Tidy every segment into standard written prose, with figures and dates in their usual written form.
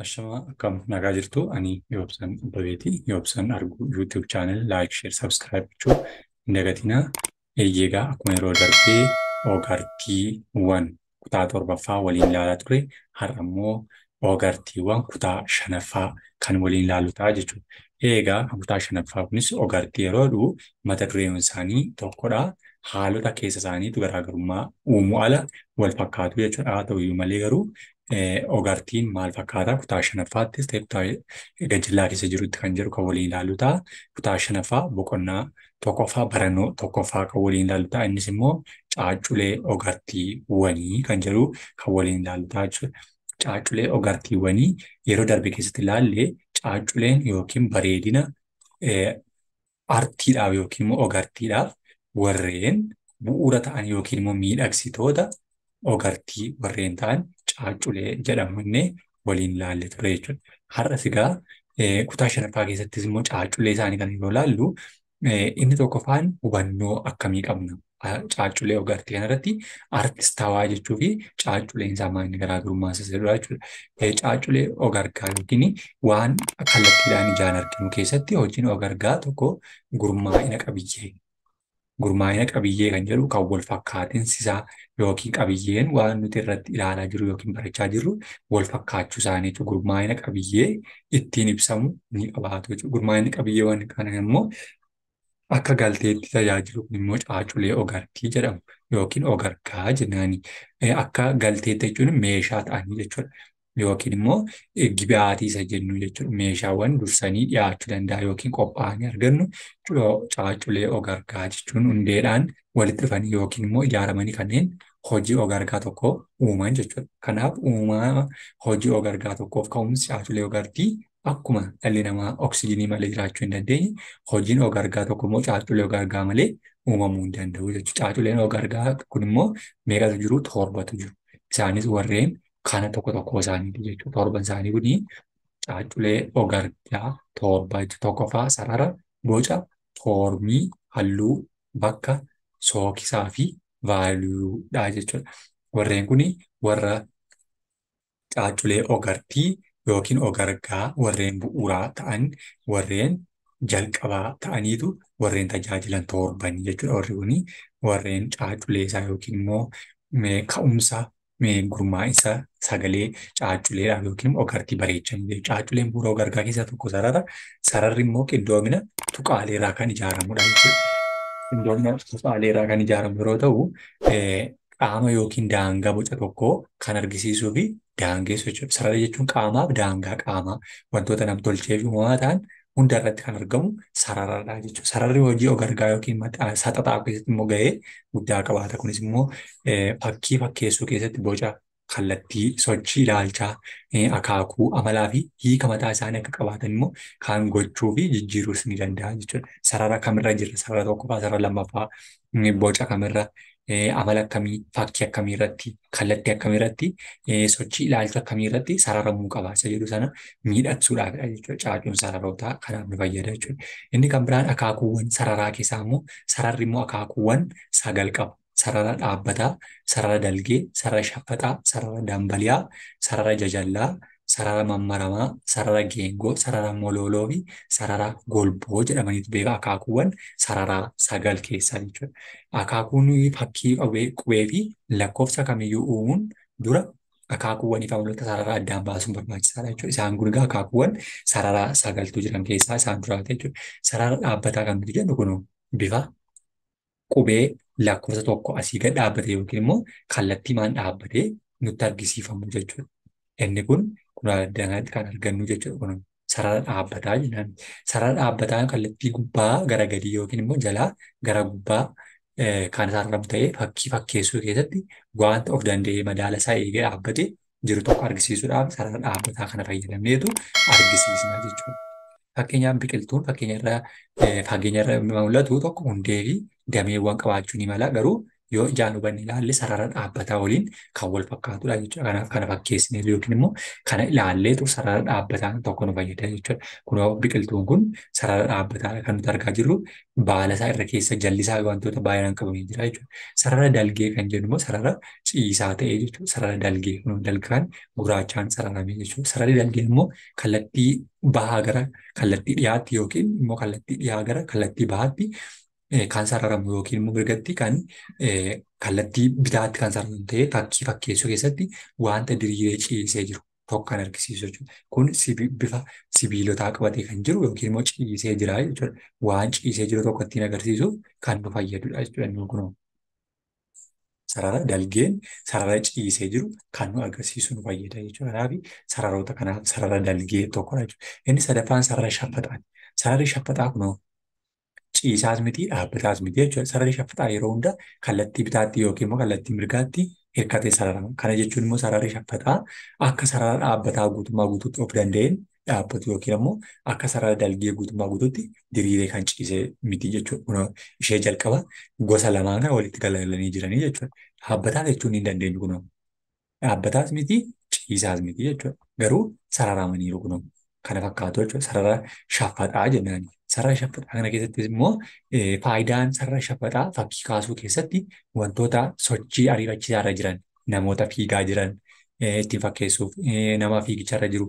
Ashamaa akkam nagaa jirtu ani Yoobsan Abbabeeti. Yoobsan Arguu YouTube channel like, share, subscribe gochuu hin dagatinaa. Eeyyee akkuma yeroo darbee ogartiiwwan kutaa torbaffaa waliin ilaalaa ture. Har'a immoo ogartiiwwan kutaa shanaffaa kan waliin ilaallu ta'a jechuudha. Eegaa kutaa shanaffaa kunis ogartii yeroo jedhu mata dureen isaanii tokkodha. Haalota keessa isaaniitu garaagarummaa uumuu ala wal fakkaatu jechuudha. Haa ta'uyyuu malee garuu ogartiin maal fakkaata kutaa shanaffaattis ta'e kutaa gajjallaa keessa jirutti kan jedhu kan waliin ilaallu ta'a. Kutaa shanaffaa boqonnaa tokkoffaa barannoo tokkoffaa kan waliin ilaallu ta'a. Innis immoo caacculee ogartiiwwanii kan jedhu kan waliin ilaallu ta'a jechuudha. Caacculee ogartiiwwanii yeroo darbe keessatti ilaalle caacculeen yookiin bareedina artiidhaaf yookiin immoo ogartiidhaaf warreen bu'uura ta'an yookiin immoo miidhagsitoota ogartii warreen ta'an caacculee jedhamu inni waliin ilaalle ture jechuudha. Har'as egaa kutaa shanaffaa keessattis immoo caacculee isaanii kan yeroo ilaallu inni tokkoffaan hubannoo akkamii qabna? Caacculee ogartii kanarratti artistaawaa jechuu fi caacculeen isaa maal inni garaagarummaa isa jedhudha jechuudha. Caacculee ogargaa yookiin waan kallattiidhaan ijaan arginu keessatti hojiin ogargaa tokko gurmaa'ina qabiyyee. Gurmaa'ina qabiyyee kan jedhu kan wal fakkaatinsisaa yookiin qabiyyeen waan nuti irratti ilaalaa jirru yookiin barachaa jirru wal fakkaachuu isaanii jechuudha. Gurmaa'ina qabiyyee ittiin ibsamu ni qabaatu jechuudha. Gurmaa'inni qabiyyee waan kana immoo akka galteetti tajaajilu kun immoo caacculee ogartii jedhamu yookiin ogargaa jennaani. Akka galteetti jechuun meeshaa ta'anii jechuudha. Yookiin immoo gibaatii isa jennu jechuudha. Meeshaawwan dursanii dhiyaachuu danda'a yookiin qophaa'anii argannu caacculee ogargaa jechuun hundeedhaan walitti dhufanii yookiin immoo ijaaramanii kanneen hojii ogargaa tokko uuman jechuudha. Kanaaf uumama hojii ogargaa tokkoof ka'umsi caacculee ogartii akkuma dhalli namaa oksijiinii malee jiraachuu hin dandeenye hojiin ogargaa tokko immoo caacculee ogargaa malee uumamuu hin danda'u jechuudha. Caacculeen ogargaa kun immoo meeqatu jiru? Torbatu jiru. Isaanis warreen kana tokko tokko isaaniiti jechuudha. Torban isaanii kuni caacculee ogargaa torba jechuudha. Tokkoffaa sarara, boca, foormii, halluu, bakka, sookisaa fi vaaliyuudha jechuudha. Warreen kuni warra caacculee ogartii yookiin ogargaa warreen bu'uuraa ta'an warreen jalqabaa ta'aniitu warreen tajaajilan torban jechuudha. Warri kuni warreen caacculee isaa yookiin immoo ka'umsa gurmaa'insa sagalee caacculeedhaaf yookiin immoo ogartii bareechanii. Caacculeen bu'uura ogargaa keessaa tokko sarara. Sararri immoo qindoomina tuqaaleerraa kan ijaaramudha jechuudha. Qindoomina tuqaaleerraa kan ijaaramu yeroo ta'u qaama yookiin daangaa boca tokkoo kan argisiisuu fi daangessu jechuudha. Sarara jechuun qaamaaf daangaa qaamaa wantoota namtolchee fi uumamaa ta'an hunda irratti kan argamu sararadha jechuudha. Sararri hojii ogargaa yookiin saxaxaa keessatti immoo gahee guddaa qabaata. Kunis immoo fakkii fakkeessuu keessatti boca kallattii, sochii ilaalchaa, akaakuu, amalaa fi hiika mataa isaanii akka qabaatan immoo kan gochuu fi jijjiiruus ni danda'a jechuudha. Sarara kamirra jirra? Sarara tokkoffaa, sarara lammaffaa, boca kamirra, amala akkamii, fakkii akkamii irratti, kallattii akkamii irratti, sochii ilaalcha akkamii irratti sararamuu qaba isa jedhu sana miidhagsuudhaafidha jechuudha. Caacuun sararootaa kanaaf nu fayyada jechuudha. Inni kan biraan akaakuuwwan sararaa keessaa immoo sararri immoo akaakuuwwan 9 qaba. Sarara dhaabbataa, sarara dalgee, sarara shaffaxaa, sarara dambaliyaa, sarara jajallaa, sarara mammaramaa, sarara geengoo, sarara molooloo fi sarara golboo jedhamaniitu beekama. Akaakuuwwan sararaa 9 keessaa jechuudha. Akaakuun fakkii qubee fi lakkoofsa kamiyyuu uumuun dura akaakuuwwanii fi amaloota sararaa addaan baasuun barbaachisaadha jechuudha. Isaan kun egaa akaakuuwwan sararaa 9tu jiran keessaa isaan duraati jechuudha. Sarara dhaabbataa kan nuti jennu kun bifa qubee lakkoofsa tokko asii gad dhaabbate yookiin immoo kallattii maan dhaabbatee nutti argisiifamu jechuudha. Inni kun addanatti kan argannu jechuudha. Kun sarara dhaabbataa jennaan. Sarara dhaabbataa kallattii gubbaa gara gadii yookiin immoo jalaa gara gubbaa kan sararamu ta'ee fakkii fakkeessuu keessatti wanta of danda'ee madaala isaa eegee dhaabbatee jiru tokko argisiisuudhaaf sarara dhaabbataa kana fayyadamneetu argisiisna jechuudha. Fakkeenyaaf biqiltuun fakkeenya irra fageenya irra mul'atu tokko hundee fi dameewwan qabaachuu ni mala garuu Yoo ijaan hubanne ilaalle sarara dhaabbataa waliin kan wal fakkaatudha jechuudha. Kanaaf kana fakkeessinee yookiin immoo kana ilaalleetu sarara dhaabbataa tokko nu fayyada jechuudha. Kunoo biqiltuun kun sarara dhaabbataadha kan nuti argaa jirru. Baala isaa irra keessa jalli isaa wantoota baay'inaan qabamee jira jechuudha. Sarara dalgee kan jennu immoo sarara ciisaa ta'ee jechuudha. Sarara dalgee kun dalgaan gurraachaan sararamee jechuudha. Sararri dalgee immoo kallattii bahaa gara kallattii dhiyaatti yookiin immoo kallattii dhiyaa gara kallattii bahaatti kan sararamu yookiin immoo mirgatti kan kallattii bitaatti kan sararamu ta'ee fakkii fakkeessuu keessatti wanta diriiree ciisee jiru tokko kan argisiisu jechuudha. Kun bifa sibiilotaa qabatee kan jiru yookiin immoo ciisee jira jechuudha. Waan ciisee jiru tokko ittiin agarsiisuuf kan nu fayyadudha jechuudha inni kunoo. Sarara dalgeen sarara ciisee jiru kan nu agarsiisu nu fayyada jechuudha. Kanaaf sararoota kanaaf sarara dalgee tokkodha jechuudha. Inni sadaffaan sarara shaffaxaati. Sararri shaffaxaa kunoo ciisaas miti dhaabbataas miti jechuudha. Sararri shaffaxaa yeroo hunda kallattii bitaatti yookiin immoo kallattii mirgaatti hirkatee sararama. Kana jechuun immoo sararri shaffaxaa akka sarara dhaabbataa guutummaa guutuutti of danda'een dhaabbatu yookiin immoo akka sarara dalgee guutummaa guutuutti diriiree kan ciisee miti jechuudha. Kunoo ishee jalqaba gosa lamaan kan walitti galagalanii jiranii jechuudha. Dhaabbataa jechuun hin dandeenyu kunoo. Dhaabbataas miti ciisaas miti jechuudha. Garuu sararamaniiru kunoo. Kana fakkaatu jechuudha. Sarara shaffaxaa jennaan. Sarara shaffaxaa kana keessattis immoo faayidaan sarara shaffaxaa fakkii kaasuu keessatti wantoota sochii ariifachiisaa irra jiran, namoota fiigaa jiran ittiin fakkeessuuf, nama fiigicharra jiru,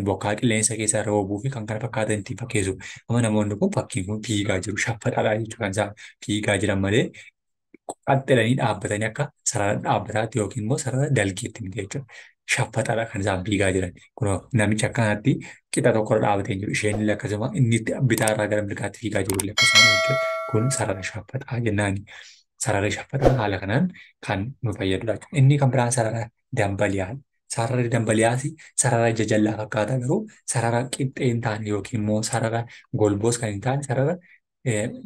bokkaa qilleensa keessa roobuu fi kan kana fakkaatan ittiin fakkeessuuf. Amma namoonni kun fakkiin kun fiigaa jiru, shaffaxaadha jechuudha kan isaan fiigaa jiran malee qaxxilanii dhaabbatanii akka sarara dhaabbataatti yookiin immoo sarara dalgeetti miti jechuudha. Shaffaxaadha kan isaan fiigaa jiran. Kunoo namichi akkanatti qixa tokkorra dhaabbatee jiru. Isheen illee akkasuma inni bitaarraa gara mirgaatti fiigaa jiru illee akkasuma jechuudha. Kun sarara shaffaxaa jennaani. Sararri shaffaxaa haala kanaan kan nu fayyadudha jechuudha. Inni kan biraan sarara dambaliyaadha. Sararri dambaliyaas sarara jajallaa fakkaata garuu sarara qixxee hin taane yookiin immoo sarara golboos kan hin taane sarara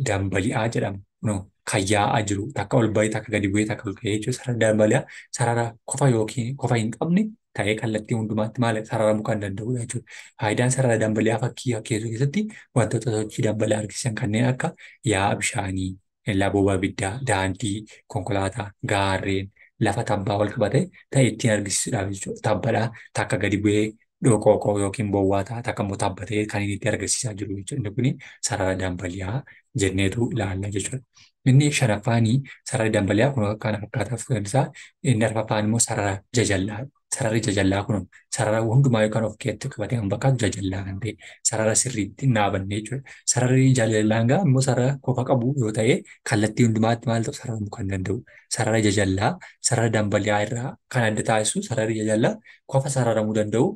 dambali'aa jedhama. Kunoo kan yaa'aa jiru takka ol bahee takka gadi bu'ee takka ol ka'ee jechuudha. Sarara dambali'aa sarara kofa yookiin kofa hin qabne ta'ee kallattii hundumaatti maal sararamuu kan danda'udha jechuudha. Faayidaan sarara dambali'aa fakkii fakkeessuu keessatti wantoota sochii dambali'aa argisiisan kanneen akka yaa'a bishaanii, labooba abiddaa, daandii, konkolaataa, gaarreen, lafa tabbaa wal qabate ta'e ittiin argisiisuudhaaf jechuudha. Tabbadhaa takka gadi bu'ee dhoqooqoo yookiin bowwaa ta'a takka immoo tabbatee kan inni itti argisiisaa jiru jechuudha. Inni kuni sarara dambali'aa jenneetu ilaalla jechuudha. Inni shanaffaanii sararri dambali'aa kun kana fakkaataaf isaa. Inni arfaffaan immoo sarara jajallaadha. Sararri jajallaa kun sarara hundumaa yookaan of keessatti qabatee kan bakkaatu jajallaa kan ta'e sarara sirriitti hin dhaabanne jechuudha. Sararri jajallaan gaa immoo sarara kofa qabu yoo ta'e kallattii hundumaatti maal ta'u sararamuu kan danda'u. Sarara jajallaa sarara dambali'aa irraa kan adda taasisu sararri jajallaa kofa sararamuu danda'u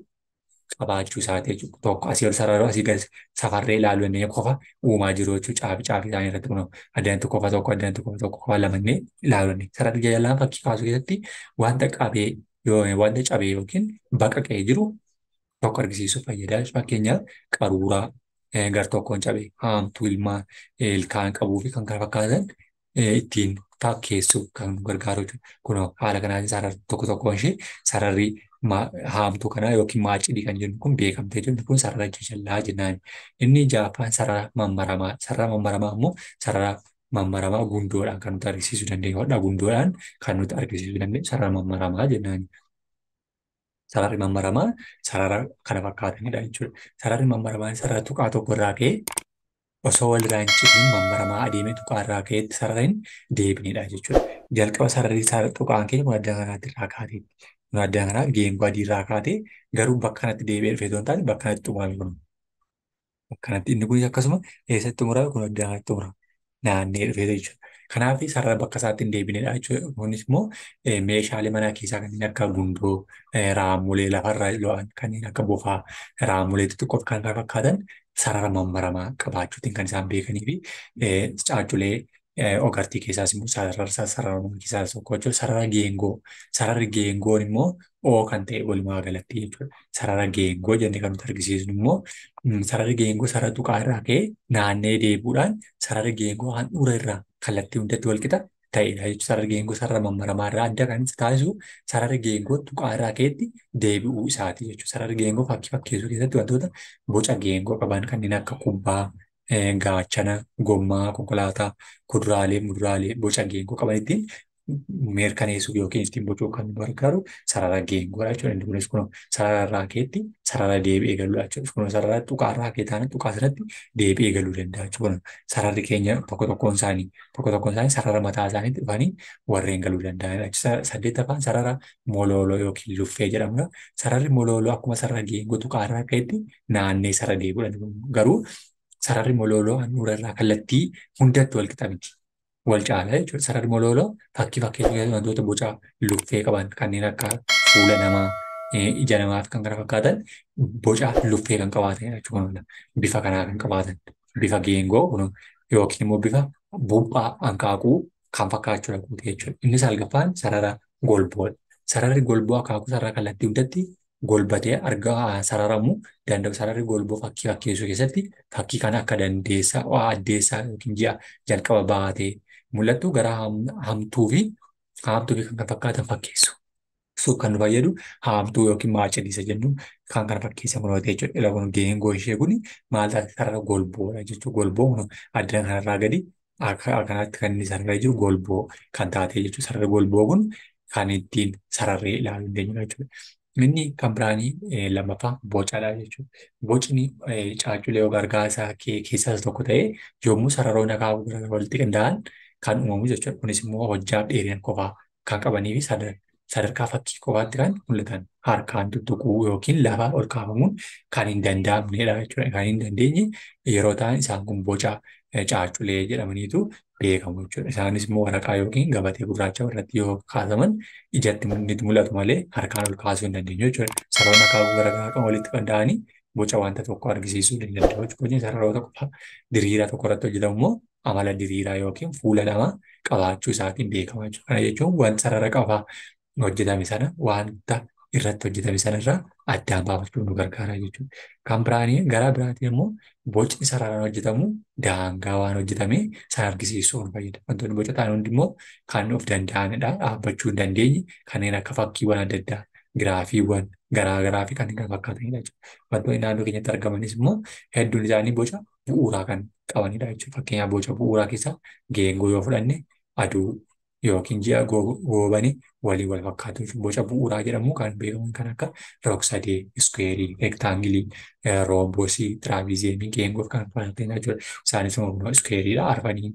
qabaachuu isaati jechuudha. Tokko asii ol sararuu asii gad safarree ilaaluu dandeenya kofa uumaa jiru jechuudha. Caafi caafi isaanii irratti kunoo addanatti kofa tokko addanatti kofa tokko kofa lamannee ilaaluu dandeenya. Sararri jajallaan fakkii kaasuu keessatti wanta qabee wanta cabee yookiin baqaqee jiru tokko argisiisuuf fayyada. Fakkeenyaaf qaruuraa gar tokkoon cabee haamtuu ilmaa ilkaan qabuu fi kan kana fakkaatan ittiin fakkeessuuf kan nu gargaaru jechuudha. Kunoo haala kanaan sararri tokko tokkoon ishee sararri haamtuu kanaa yookiin maacidii kan jennu kun beekamtee jirtu kun sarara jajallaa jennaan. Inni ja'affaan sarara mammaramaa. Sarara mammaramaa immoo sarara mammaramaa gundoodhaan kan nuti argisiisuu dandeenyu. Hodhaa gundoodhaan kan nuti argisiisuu dandeenyu sarara mammaramaa jennaan. Sararri mammaramaa sarara kana fakkaatanidha jechuudha. Sararri mammaramaan sarara tuqaa tokko irraa ka'ee osoo walirraa hin citin mammaramaa adeemee tuqaa irraa ka'eetti sarara hin deebinedha jechuudha. Jalqaba sararri tuqaan keenya kun adda kanaatti irraa kaateetti. Kun adda kanaa geengoo adii irraa kaatee garuu bakka kanatti deebi'ee dhufee osoo hin taane bakka kanatti xumurame kun. Bakka kanatti inni kunis akkasuma eessatti xumurame kun adda kanatti xumurame. Naannee dhufee jechuudha. Kanaaf sarara bakka isaatti hin deebinedha jechuudha. Kunis immoo meeshaalee manaa keessaa kanneen akka gundoo, raamulee lafarra lo'an kanneen akka bofaa, raamulee xixiqqoo fi kan kana fakkaatan sarara mammaramaa qabaachuutiin kan isaan beekanii fi caacculee ogartii keessaas immoo sarara sararaman keessaa tokko jechuudha. Sarara geengoo. Sararri geengoon immoo oo kan ta'e walumaa galatti jechuudha. Sarara geengoo jennee kan nuti argisiisnu immoo sararri geengoo sarara tuqaa irraa ka'ee naannee deebi'uudhaan sararri geengoo handhuura irraa kallattii hundatti wal qixa ta'edha jechuudha. Sararri geengoo sarara mammaramaa irraa adda kan isa taasisu sararri geengoo tuqaa irraa ka'etti deebi'uu isaati jechuudha. Sararri geengoo fakkii fakkeessuu keessatti wantoota boca geengoo qaban kanneen akka kubbaa, gaachana, gommaa, konkolaataa, kuduraalee, muduraalee boca geengoo qaban ittiin mirkaneessuuf yookiin ittiin bocuuf kan nu gargaaru sarara geengoodha jechuudha. Inni kunis kun sarara irraa keetti sarara deebi'ee galuudha jechuudha. Kun sarara tuqaa irraa kee taanaan tuqaa sanatti deebi'ee galuu danda'a jechuudha. Sararri keenya tokko tokkoon isaanii sarara mataa isaaniitti dhufanii warreen galuu danda'anidha. Saddeettaffaan sarara molooloo yookiin luffee jedhamudha. Sararri molooloo akkuma sarara geengoo tuqaa irraa keetti naannee sarara deebi'uudha. Garuu sararri molooloo handhuura irraa kallattii hundatti wal qixa miti. Wal caala jechuudha. Sararri molooloo fakkii fakkeessuu wantoota boca luffee qaban kanneen akka fuula namaa, ija namaa fi kan kana fakkaatan boca luffee kan qabaatanidha jechuudha. Bifa kanaa kan qabaatan bifa geengoo yookiin immoo bifa buphaa hanqaaquu kan fakkaachuudha guute jechuudha. Inni salgaffaan sarara golboodha. Sararri golboo akaakuu sarara kallattii hundatti golbatee argaa sararamuu danda'u. Sararri golboo fakkii fakkeessuu keessatti fakkii kan akka dandeessaa, addeessaa yookiin ji'a jalqaba baatee mul'attu gara hamtuu fi kan kana fakkaatan fakkeessu. Suuf kan nu fayyadu haamtuu yookiin maaciliisa jennu kan kana fakkeessa kunuunfate jechuudha. Ila kun geengoo ishee kun maal taate sarara golboodha jechuudha. Golboo kun addana kanarraa gadi akka kanaatti kan inni sararee jiru golboo kan taate jechuudha. Sararri golboo kun kan ittiin sararree ilaaluu dandeenyudha jechuudha. Inni kan biraanii lammaffaa bocadha jechuudha. Bocni caacculee gargaarsaa keessaa isa tokko ta'ee yommuu sararoonni akaakuu garaagaraa walitti qindaa'an kan uumamu jechuudha. Kunis immoo hojjaaf dheerina qofaa kan qabanii fi sadarkaa fakkii qofaatti kan mul'atan harkaan tuttuquu yookiin lafa ol kaafamuun kan hin danda'amnedha jechuudha. Kan hin dandeenye yeroo ta'an isaan kun boca caacculee jedhamaniitu beekamu jechuudha. Isaanis immoo waraqaa yookiin gabatee gurraacha irratti yoo kaasaman ijatti mul'atu malee harkaan ol kaasuu hin dandeenyu jechuudha. Sararoonni akaakuu garaagaraa kan walitti qindaa'anii boca wanta tokko argisiisuu ni danda'u jechuudha. Bocni sararoota qofa diriiraa tokko irratti hojjetamu immoo amala diriiraa yookiin fuula lama qabaachuu isaatiin beekama jechuudha. Kana jechuun wanta sarara qofaa hojjetame sana wanta irratti hojjetame sanarraa addaan baafachuuf nu gargaara jechuudha. Kan biraanii gara biraatiin immoo bocni sararaan hojjetamu daangaa waan hojjetame sana argisiisuuf nu fayyada. Wantoonni boca ta'an hundi immoo kan of danda'anidha. Dhaabbachuu hin dandeenye kanneen akka fakkiiwwan adda addaa, giraafiiwwan garaagaraa fi kanneen kana fakkaatanidha jechuudha. Wantoonni naannoo keenyatti argamanis immoo hedduun isaanii boca bu'uuraa kan qabanidha jechuudha. Fakkeenyaaf boca bu'uuraa keessaa geengoo yoo fudhanne aduu yookiin ji'a goobanii waliin wal fakkaatu. Boca bu'uuraa jedhamu kan beekaman kan akka rog-sadee, iskuweerii, reektaangilii, roomboosii, tiraapiziyeemii, geengoo fi kan fakkaatan jechuudha. Isaanis immoo iskuweeriidha. Arfaniin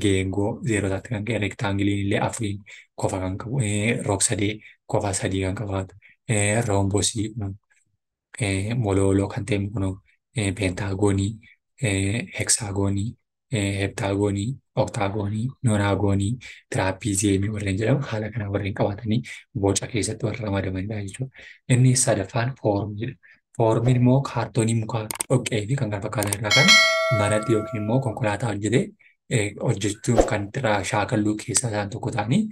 geengoo zeerotaatti kan ka'e, reektaangiliin illee afuriin kofa kan qabu, rog-sadee kofa sadii kan qabaatu, roomboosii molooloo kan ta'e kun peentaagoonii, heksaagoonii, heptaagoonii, oktaagoonii, nonaagoonii, tiraapiziyeemii warreen jedhamu haala kanaan warreen qabaatanii boca keessatti warra ramadamanidha jechuudha. Inni sadaffaan foormiidha. Foormiin immoo kaartoonii mukaa, dhoqqee fi kan kana fakkaatan irraa kan manatti yookiin immoo konkolaataa hojjetee hojjechuuf kan irraa shaakalluu keessaa isaan tokko ta'anii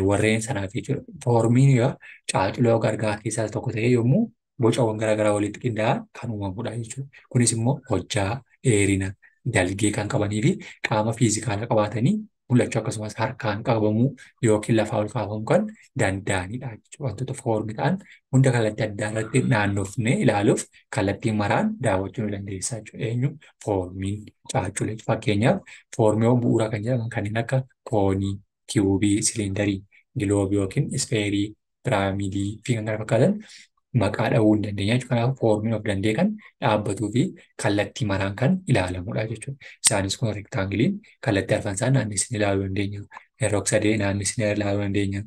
warreen sanaaf jechuudha. Foormiin egaa caacculee gargaraa keessaa isa tokko ta'ee yommuu bocawwan garaagaraa walitti qindaa'an kan uumamudha jechuudha. Kunis immoo hojjaa, dheerina, dalgee kan qabanii fi qaama fiizikaalaa qabaatanii mul'achuu akkasumas harkaan qabamuu yookiin lafaa ol kaafamuu kan danda'anidha jechuudha. Wantoota foormii ta'an hunda kallattii addaa irratti naannofnee ilaaluuf kallattii maraan daawwachuu ni dandeessa jechuudha. Eenyu foormiin caacculee fakkeenyaaf foormiiwwan bu'uuraa kan jedhaman kanneen akka koonii, kiwubii, siliindarii, giloobii yookiin isfeerii, piraamidii fi kan kana fakkaatan maqaa dha'uu hin dandeenya jechuudha. Kanaafuu foormiin of danda'e kan dhaabbatuu fi kallattii maraan kan ilaalamudha jechuudha. Isaanis kun reektaangiliin kallattii arfan isaa naannessinee ilaaluu dandeenya. Rog-sadee naannessinee ilaaluu dandeenya.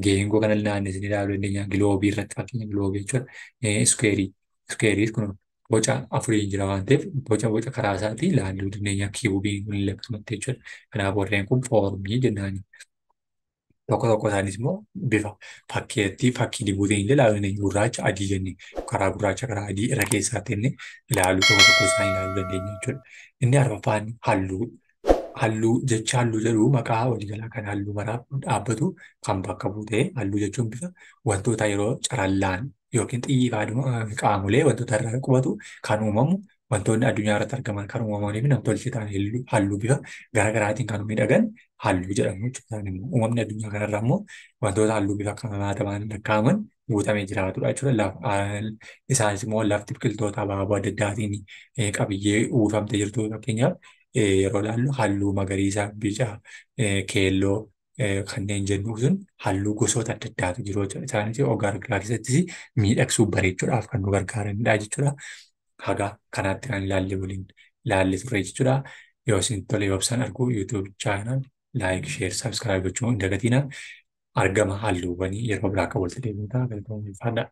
Geengoo kana naannessinee ilaaluu dandeenya. Giloobii irratti fakkeenya giloobii jechuudha. Iskuweerii. Iskuweeriis kun boca afuriin jira waan ta'eef boca karaa isaatii ilaaluu dandeenya. Kiwubiin kun illee akkasumatti jechuudha. Kanaaf warreen kun foormii jennaani. Tokko tokko isaanis immoo bifa fakkeetti fakkii dibuutiin illee ilaaluu dandeenya. Gurraacha adii jennee karaa gurraacha karaa adii irra keessaatti illee ilaaluu tokko tokko isaanii ilaaluu dandeenya jechuudha. Inni arfaffaan halluu. Halluu jecha halluu jedhu maqaa waliigalaa kan halluu maraaf dhaabbatu kan bakka bu'u halluu jechuun bifa wantoota yeroo carallaan yookiin xiyyi qaamolee wantoota irraa qubatu kan uumamu wantoonni addunyaa irratti argaman kan uumamanii fi namtolchee ta'an halluu bifa garaagaraatiin kan miidhagan halluu jedhamu jechuudha. Uumamni addunyaa kanarraa immoo wantoota halluu bifa kumaatamaan lakkaa'aman guutamee jiraatudha jechuudha. Isaanis immoo lafti biqiltoota abaaboo adda addaatiin qabiyyee uwwifamtee jirtu fakkeenyaaf yeroo ilaallu halluu magariisa, bica, keelloo, Kanneen jennu sun halluu gosoota adda addaatu jiru jechuudha. Isaanis og-argaa keessattis miidhagsuu bareechuudhaaf kan nu gargaaranidha jechuudha. Haga kanaatti kan ilaalle waliin ilaalle turre jechuudha. Yoo isin tole yoo ibsan arguu YouTube channel like, share, subscribe gochuu hin dagatinaa. Argama halluuwwanii yeroo biraa akka walitti deebinu ta'a. Galatoomuu ulfaadhaa.